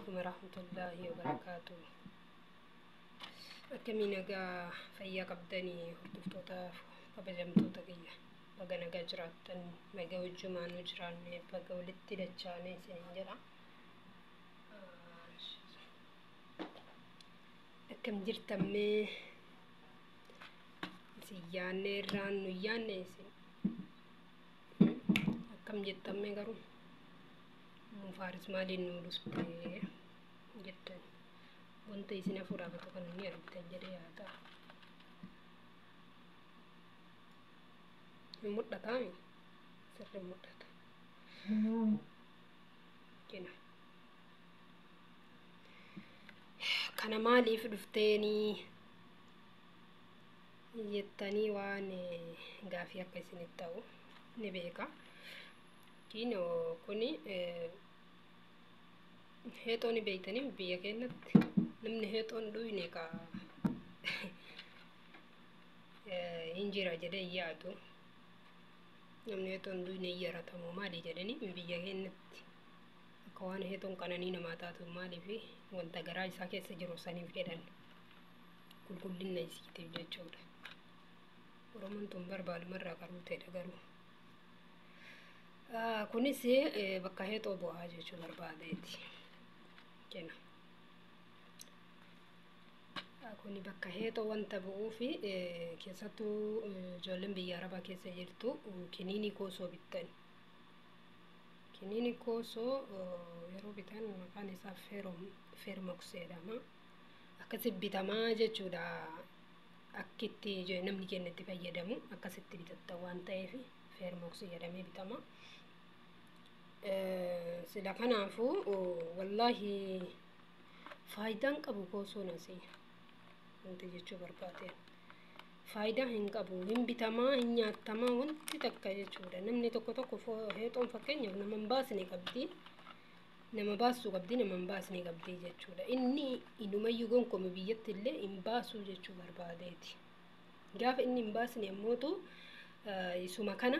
Warahmatullaahi wabarakaatu. Akkamii nagaa fayyaa qabdanii hordoftoota kabajamtoota kiyya? Baga nagaa jiraattan, baga wajjumaanuu jiraanne, baga walitti dachaane isiniin jedha. Akkam jirtan mee? Isin yaanne irraan nu yaanne isin. Akkam jettan mee garuu? Faaris maaliin nu dhufte jettan? Wanta isin hafuudhaaf dhaabatu kana ni argitan jedhee yaada. Hin mul'ataami? Sirri mul'ata. Kina. Kana maaliif dhufteenii jettanii waan gaafii akka isinitti ta'u ni beeka. Kinoo kuni heexoo ni beektanii biyya keenyatti namni heexoon dhuyne ka hin jira jedhee hin yaadu. Namni heexoon dhuyne hin yaratamu maali jedhanii biyya keenyatti akka waan heexoon qananii namaa taatu maaliif wanta garaa isaa keessa jiru saniif jedhan qulqullina isiitiif jechuudha. Oromoon tun barbaadumarraa qaruuteedha garuu. Kunis bakka heexoo bu'aa jechuu barbaadeeti. Kenna. Kuni bakka heexoo wanta bu'uufi keessattuu ijoolleen biyya Arabaa keessa jirtu kiniinii koosoo bittan. Kiniinii koosoo yeroo bitan maqaan isaa feermoks jedhama. Akkasi bitamaa jechuudha. Akkitti namni keenya itti fayyadamu akkasitti bitatta waan ta'eef feermoks jedhamee bitama. Sila kanaafuu wallaahi faayidaan qabu koosoon asii wanti jechuu barbaadeen. Faayidaa hin qabu, hin bitamaa, hin nyaatamaa wanti takka jechuudha. Namni tokko tokko heexoon fakkeenyaaf nama hin baasne qabdi. Nama baasuu qabdi, nama hin baasne qabdi jechuudha. Inni inumayyuu gonkome biyyatti illee hin baasuu jechuu barbaadeeti. Gaafa inni hin baasne ammootu isuma kana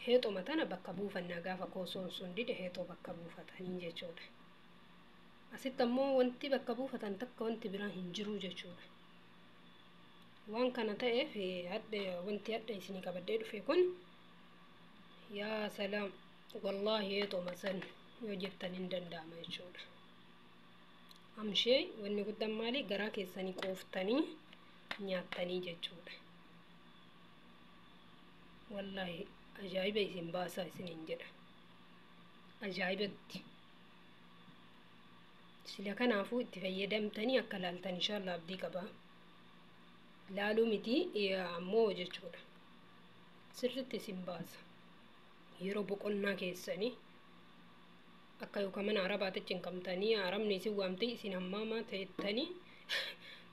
heexoma tana bakka buufannaa gaafa koosoon sun dide heexoo bakka buufatanii jechuudha. Asitti ammoo wanti bakka buufatan takka wanti biraa hin jiru jechuudha. Waan kana ta'eef wanti hadha isinii qabadhee dhufe kun yaa salaam wallaahi heexoma san yoo jettan hin danda'ama jechuudha. Amshee wanni guddaan maali garaa keessanii qooftanii nyaattanii jechuudha. Wallaahi ajaa'iba isin baasaa isiniin jedha. Ajaa'ibatti. Sila kanaafuu itti fayyadamtanii akka laaltan inshallah abdii qaba. Laaluu miti ammoo jechuudha. Sirritti isin baasa. Yeroo boqonnaa keessanii akka yookaan mana arabaatti cinqamtanii arabni isin waamte isin hammaamaa ta'ettanii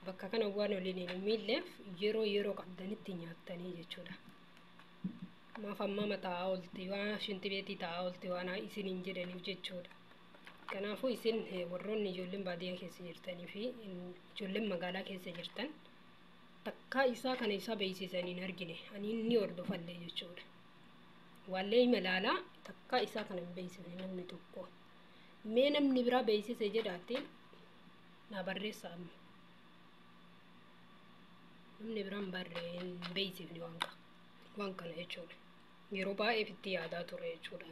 bakka kana waan waliin hin miilleef yeroo yeroo qabdanitti nyaattanii jechuudha. Maaf hammaama taa'aa oolti waan shintibeetii taa'aa oolti waan isin hin jedhaniif jechuudha. Kanaafuu isin warroonni ijoolleen baadiyyaa keessa jirtanii fi ijoolleen magaalaa keessa jirtan takkaa isaa kana isaa beeksisan hin argine ani inni hordofallee jechuudha. Waallee hima laalaa takkaa isaa kana hin beeksifne namni tokko. Mee namni biraa beeksise jedhaatti naa barreessaa amma. Namni biraan barree hin beeksifne waan kana jechuudha. Yeroo baay'eef itti yaadaa ture jechuudha.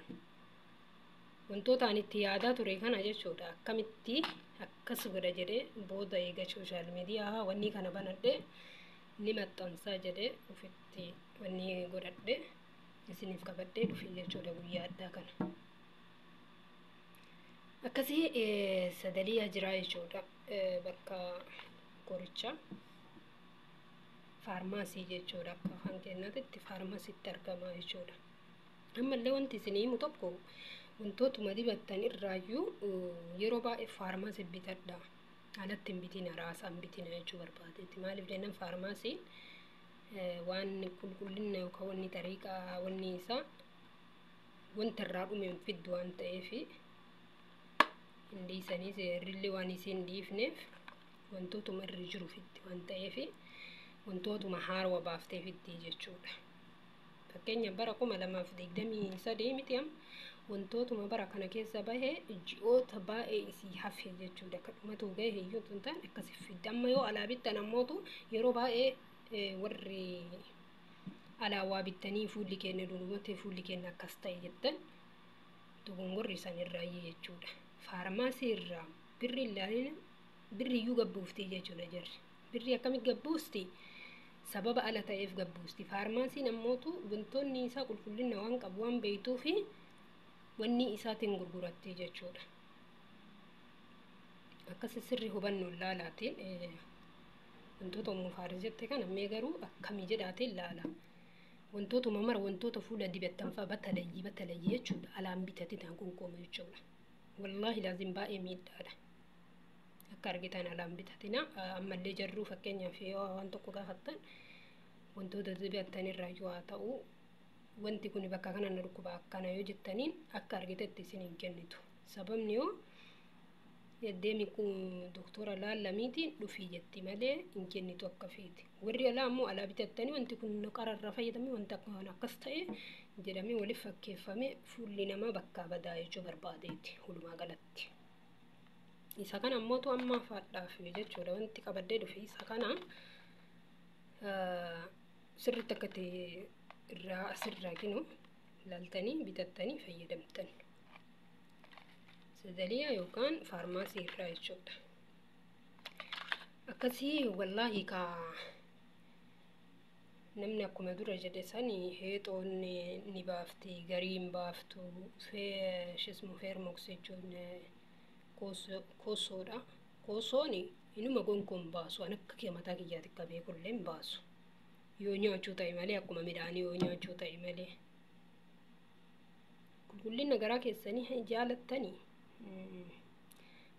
Wantoota ani itti yaadaa ture kana jechuudha. Akkamitti akkas godha jedhee booda eega sooshaal miidiyaa wanni kana banadhee ni maxxansaa jedhee ofitti wanni godhadhee isiniif qabadhee dhufe jechuudha guyyaa addaa kana. Akkasii sadaliyaa jira jechuudha bakka qorichaa faarmaasii jechuudha akka afaan keenyaatti faarmaasiitti argama jechuudha. Ammallee wanti isin himu tokko wantootuma dibattan irraayyuu yeroo baay'ee faarmaasii bitadha. Alatti hin bitina raasaa hin bitina jechuu barbaadeeti. Maaliif jennaan faarmaasiin waan qulqullina yookaan wanni xariiqaa wanni isaa wanta irraa dhume hin fiddu waan ta'eef hin dhiisanii seerrillee waan isiin dhiifneef wantootuma irra jiru fiddi waan ta'eef wantootuma haarawaa baaftee fiddi jechuudha. Fakkeenya bara 2023 miti amma Wantootuma bara kana keessa bahee ji'oota baay'ee isii hafe jechuudha. Akka dhumatu gahe iyyuu tun ta'an akkasi fidda. Amma yoo alaa bittan ammootu yeroo baay'ee warri alaa waa bittanii fuulli keenya dhumate, fuulli keenya akkas ta'e jettan, dogongorri isaan irraayyee jechuudha. Faarmaasii irraa birri ilaalina, birri iyyuu gabbuufti jechuudha jarri. Birri akkamitti gabbuusti? Sababa ala ta'eef gabbuusti. Faarmaasiin ammootu wantoonni isaa qulqullina waan qabu waan beektuu fi wanni isaatiin gurguratti jechuudha. Akkasi sirri hubannoo laalaatiin wantoota Ummu Faaris jette kana mee garuu akkamii jedhaatiin laala. Wantootuma mara, wantoota fuula dibattan fa'a batalayyii batalayyii jechuudha. Alaan bitatti ta'an qunqooma jechuudha. Wallaahi laazim baay'ee miidhaadha. Akka argitan alaan bitatina. Ammallee jarruu fakkeenyaaf yoo waan tokko gaafattan, wantoota dibattan irraa yoo haa ta'u, wanti kun bakka kana na dhukkuba akkana yoo jettaniin, akka argitetti isin hin kennitu. Sababni yoo deemi doktora laallamiitiin dhufii jetti malee hin kennitu akka feete. Warri alaa ammoo alaa bitattanii wanti kun qararraa fayyadamee wanti akkas ta'e jedhamee waliif fakkeeffamee fuulli namaa bakkaa badaa jechuu barbaadeeti walumaa galatti. Isa kana ammootu amma faadhaaf jechuudha wanti qabadee dhufe isa kana sirriitti akka ta'e irraa asirraa kinu ilaaltanii bitattanii fayyadamtan. Sadaliyaa yookaan faarmaasii irraa jechuudha. Akkasii wallaahi kaa namni akkuma dura jedhe sani heexoon ni baafti, garii hin baaftu, shismu feermoks jechuun koosoodha. Koosoon inuma gonkoon baasu, an akka kee mataa kiyyaatti akka beekullee hin baasu. Yoo nyaachuu ta'e malee, akkuma midhaanii yoo nyaachuu ta'e malee. Qulqullina garaa keessanii jaalattanii,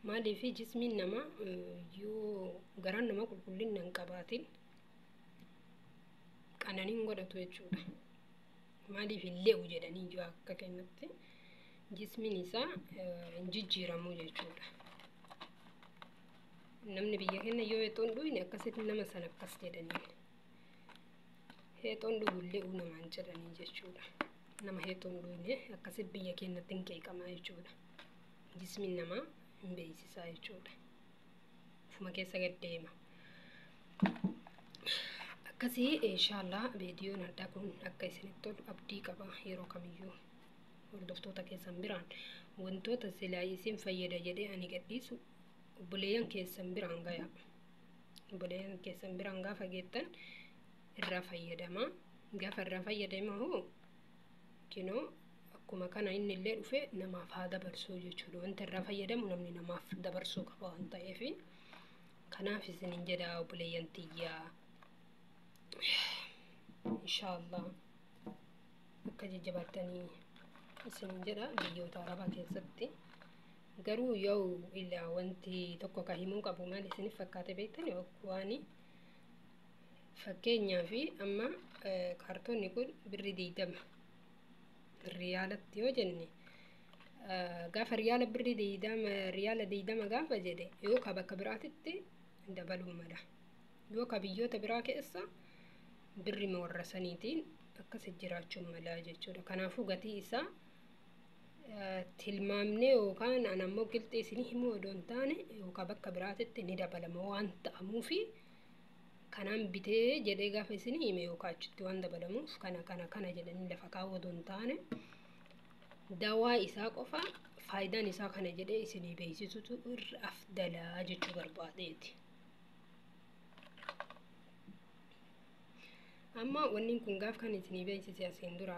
maaliif jismiin namaa yoo garaan namaa qulqullina hin qabaatin qananiin godhatu jechuudha. Maaliif hin le'u jedhanii yoo akka kennatti jismiin isaa hin jijjiiramu jechuudha. Namni biyya keenya yoo heexoon dhuyne akkasitti nama sana akkas jedhaniin. Heexoon dhugu le'u namaan jedhanii jechuudha. Nama heexoon dhuyne akkasitti biyya keenyatti hin qeeqamaa jechuudha. Jismiin namaa hin beeksisaa jechuudha. Ufuma keessa gad deema. Akkasii inshaallah viidiyoon addaa kun akka isinitti tolu abdii qaba. Yeroo kamiyyuu hordoftoota keessan biraan wantoota silaa isin fayyada jedhee ani gadhiisu obboleeyyan keessan biraan gaya. Obboleeyyan keessan biraan gaafa geettan irraa fayyadamaa. Gaafa irraa fayyadama hoo kinoo akkuma kana inni illee dhufe namaaf haa dabarsuu jechuudha. Wanta irraa fayyadamu namni namaaf dabarsuu qaba waan ta'eef, kanaaf isinin jedha obboleeyyan tiyyaa. Inshaallah akka jajjabaattanii isinin jedha. Biyyoota arabaa keessatti garuu yoo ilaa wanti tokko ka himuu qabu maal isinif fakkaate beektan? Waan fakkeenyaa fi amma kaartoonni kun birri 20 riyaalatti yoo jenne, gaafa riyaala birri 20, riyaala 20 gaafa jedhe, yoo ka bakka biraatitti dabaluu mala, yoo ka biyyoota biraa keessa birri warra saniitiin akkas jiraachuu mala jechuudha. Kanaafuu gatii isaa tilmaamnee yookaan an ammoo qilxii isinii himuu odoo hin taane, yookaan bakka biraatitti ni dabalama waan ta'amuufi kanaan bitee jedhee gaafa isinii hime, yookaan achitti waan dabalamuuf kana kana kana jedhanii lafa kaawwu odoo hin taane, dawaa isaa qofa faayidaan isaa kana jedhee isinii beeksisutu irra afdalaa jechuu barbaadeeti. Amma wanni kun gaaf kan isinii beeksise asiin dura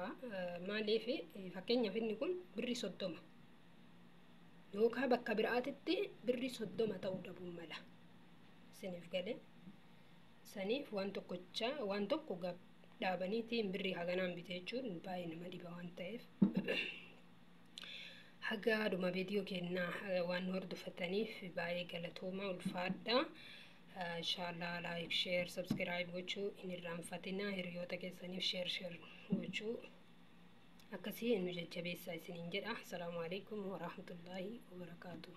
maaliif, fakkeenyaaf inni kun birri 30 yookaan bakka biraatitti birri 30 ta'uu dhabuu mala isiniif galee saniif waan tokkocha waan tokko dhaabaniitiin birrii haganaan bite jechuun baay'ee nama dhiba waan ta'eef. Haga dhuma viidiyoo kennaa waan hordofataniif baay'ee galatoomaa, ulfaadha. Inshaallah like, share, subscribe gochuu hin irraanfatina. Hiriyoota keessaniif share share gochuu akkasii nu jajjabeessaa isiniin jedha. Asalaamu alaikum warahmatullaahi wabarakaatuh.